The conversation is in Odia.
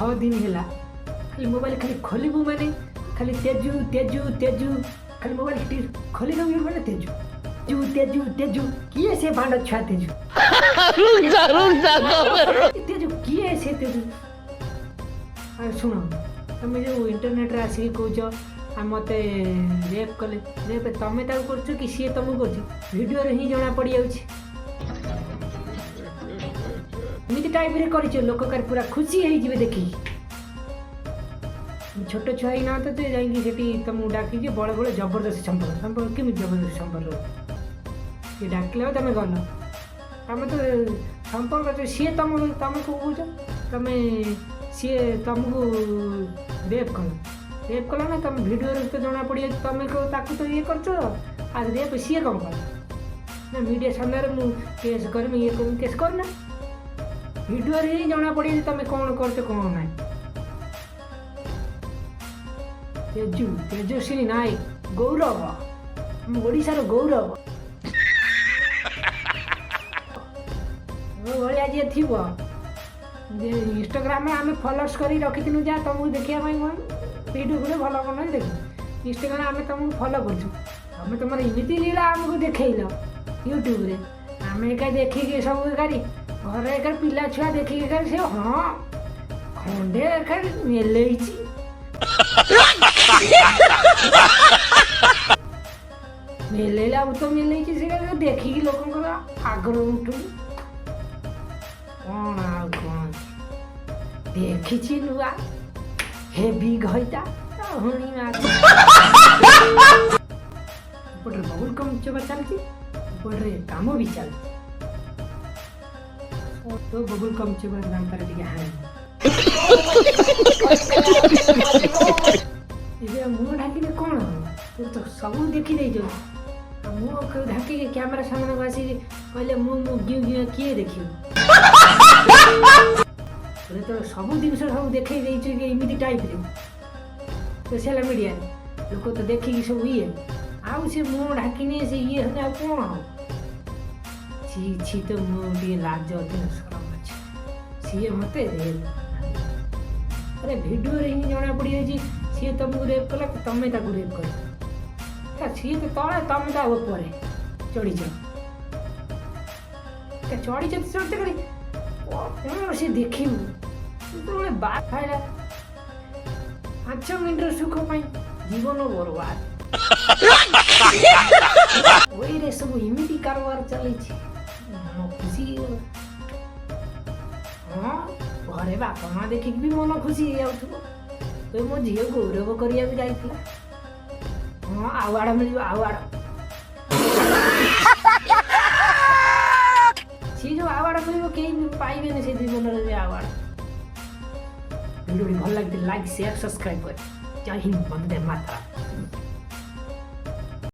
6 ଦିନ ହେଲା ଖାଲି ମୋବାଇଲ ଖାଲି ଖୋଲିବୁ, ମାନେ ଖାଲି ତେଜୁ ତେଜୁ ତେଜୁ। ଖାଲି ମୋବାଇଲ ଟିକେ ଖୋଲିଦେବୁ ମାନେ ତେଜୁ ତେଜୁ ତେଜୁ ତେଜୁ। କିଏ ସେ ଭାଣ୍ଡ ଛୁଆ ତେଜୁ? ତେଜୁ କିଏ ସେ ତେଜୁ? ଆଉ ଶୁଣ, ତମେ ଯେଉଁ ଇଣ୍ଟରନେଟ୍ରେ ଆସିକି କହୁଛ ଆଉ ମୋତେ ରେପ୍ କଲେ, ରେପ୍ ତମେ ତାକୁ କରୁଛ କି ସିଏ ତମକୁ କରୁଛି, ଭିଡ଼ିଓରେ ହିଁ ଜଣା ପଡ଼ିଯାଉଛି। ଏମିତି ଟାଇପ୍ରେ କରିଛ, ଲୋକ କାଲି ପୁରା ଖୁସି ହେଇଯିବେ ଦେଖିକି। ଛୋଟ ଛୁଆ ହେଇନାହାନ୍ତ ଯେ ଯାଇକି ସେଠି ତମକୁ ଡାକିଛି ବଳେ ବଳେ ଜବରଦସ୍ତି ସମ୍ପର୍କ। ସମ୍ପର୍କ କେମିତି ଜବରଦସ୍ତି ସମ୍ପର୍କ? ସିଏ ଡାକିଲେ ତମେ ଗଲ। ତମେ ତ ସମ୍ପର୍କ ଅଛି, ସିଏ ତମ ତମକୁ କହୁଛ ତମେ, ସିଏ ତମକୁ ରେପ୍ କଲା। ରେପ୍ କଲା ନା ତମେ? ଭିଡ଼ିଓରେ ତ ଜଣା ପଡ଼ିଯାଉଛି। ତମେ ତାକୁ ତ ଇଏ କରୁଛ, ଆଉ ରେପ୍ ସିଏ କ'ଣ କଲା ନା? ମିଡ଼ିଆ ସାମ୍ନାରେ ମୁଁ କେସ୍ କରିବି, ଇଏ କରିବି। କେସ୍ କରୁନା, ଭିଡ଼ିଓରେ ହିଁ ଜଣା ପଡ଼ିଯାଉଛି ତମେ କ'ଣ କରୁଛ କ'ଣ ନାହିଁ। ତେଜୁ, ତେଜସ୍ୱିନୀ ନାୟକ, ଗୌରବ, ଆମ ଓଡ଼ିଶାର ଗୌରବ। ମୋ ଭଳିଆ ଯିଏ ଥିବ ଯେ ଇନଷ୍ଟାଗ୍ରାମରେ ଆମେ ଫଲୋଅର୍ସ କରିକି ରଖିଥିଲୁ, ଯାହା ତମକୁ ଦେଖିବା ପାଇଁ କ'ଣ ଭିଡ଼ିଓ ଫିଡ଼ିଓ ଭଲ ଭଲ ଦେଖୁ। ଇନଷ୍ଟାଗ୍ରାମ ଆମେ ତମକୁ ଫଲୋ କରୁଛୁ, ତମେ ତମର ଏମିତି ଲୀଳା ଆମକୁ ଦେଖେଇଲ ୟୁଟ୍ୟୁବରେ, ଆମେ ଏକା ଦେଖିକି ସବୁ ଏକାରି ଘରେ ଏକା ପିଲା ଛୁଆ ଦେଖିକି ଏକା ସେ ହଁ ଖଣ୍ଡେ ଏକା ମେଲେଇଛି। ମେଲେଇଲା ତ ମେଲେଇଛି, ସେଟା ଦେଖିକି ଲୋକଙ୍କର ଆଗ୍ରହ ଉଠୁନି। କ'ଣ ଆଉ କ'ଣ ଦେଖିଛି? ନୂଆ ହେଭି ଘଇତା ହୁଣି। ଏପଟରେ ବବୁଲ କମ୍ ଚୋବା ଚାଲିଛି, ଏପଟରେ କାମ ବି ଚାଲିଛି। ତ ବବୁଲ କମ୍ ଚୋବା ଦାନ୍ତରେ ଟିକେ ହାଣି ଏବେ ଆଉ ମୁହଁ ଢାଙ୍କିଲେ କ'ଣ ହବ? ତୁ ତ ସବୁ ଦେଖିଦେଇଛୁ। ଆଉ ମୁହଁ ଢାଙ୍କିକି କ୍ୟାମେରା ସାମ୍ନାକୁ ଆସିକି କହିଲେ ମୁଁ ମୁଁ ଗିଉ ଗିଉ, କିଏ ଦେଖିବ? ତୋତେ ତ ସବୁ ଜିନିଷ ସବୁ ଦେଖେଇ ଦେଇଛୁ କି ଏମିତି ଟାଇପ୍ରେ ସୋସିଆଲ ମିଡ଼ିଆରେ, ଲୋକ ତ ଦେଖିକି ସବୁ ଇଏ। ଆଉ ସେ ମୁହଁ ଢାଙ୍କିନି, ସେ ଇଏ ହେଲେ ଆଉ କ'ଣ ହବ? ଛି ଛି, ତ ମୁଁ ଟିକେ ଲାଜ ଅଛି ନା ସରମ ଅଛି? ସିଏ ମୋତେ ରେପ୍, ଆରେ ଭିଡ଼ିଓରେ ହିଁ ଜଣା ପଡ଼ିଯାଉଛି। ସିଏ ତମକୁ ରେପ୍ କଲା କି ତମେ ତାକୁ ରେପ୍ କଲ? ସିଏ ତ ତଳେ, ତମେ ତା ଉପରେ ଚଢ଼ିଛ। ଚଢ଼ିଛ ତ ଚଢ଼ିଛ କରି କ'ଣ ସେ ଦେଖିବୁ? ଯେତେବେଳେ ବାଦ ଖାଇଲା, 5 ମିନିଟ୍ର ସୁଖ ପାଇଁ ଜୀବନ ବରବାଦ। ଓଇରେ ସବୁ ଏମିତି କାରବାର ଚାଲିଛି, ମନ ଖୁସି ହେଇଗଲା। ହଁ, ଘରେ ବାପା ମା ଦେଖିକି ବି ମନ ଖୁସି ହେଇଯାଉଥିବ। ତ ମୋ ଝିଅ ଗୌରବ କରିବାକୁ ଯାଇଥିଲା। ହଁ, ଆୱାର୍ଡ଼ ମିଳିବ, ଆୱାର୍ଡ଼। ସିଏ ଯେଉଁ ଆୱାର୍ଡ଼ ମିଳିବ, କେହି ବି ପାଇବେନି ସେ ଜୀବନରେ ଯେ ଆୱାର୍ଡ଼। ଭିଡ଼ିଓଟି ଭଲ ଲାଗିଥିଲେ ଲାଇକ୍, ସେୟାର, ସବସ୍କ୍ରାଇବ୍ କରି। ଜୟ ହିନ୍ଦ, ବନ୍ଦେ ମାତରମ୍।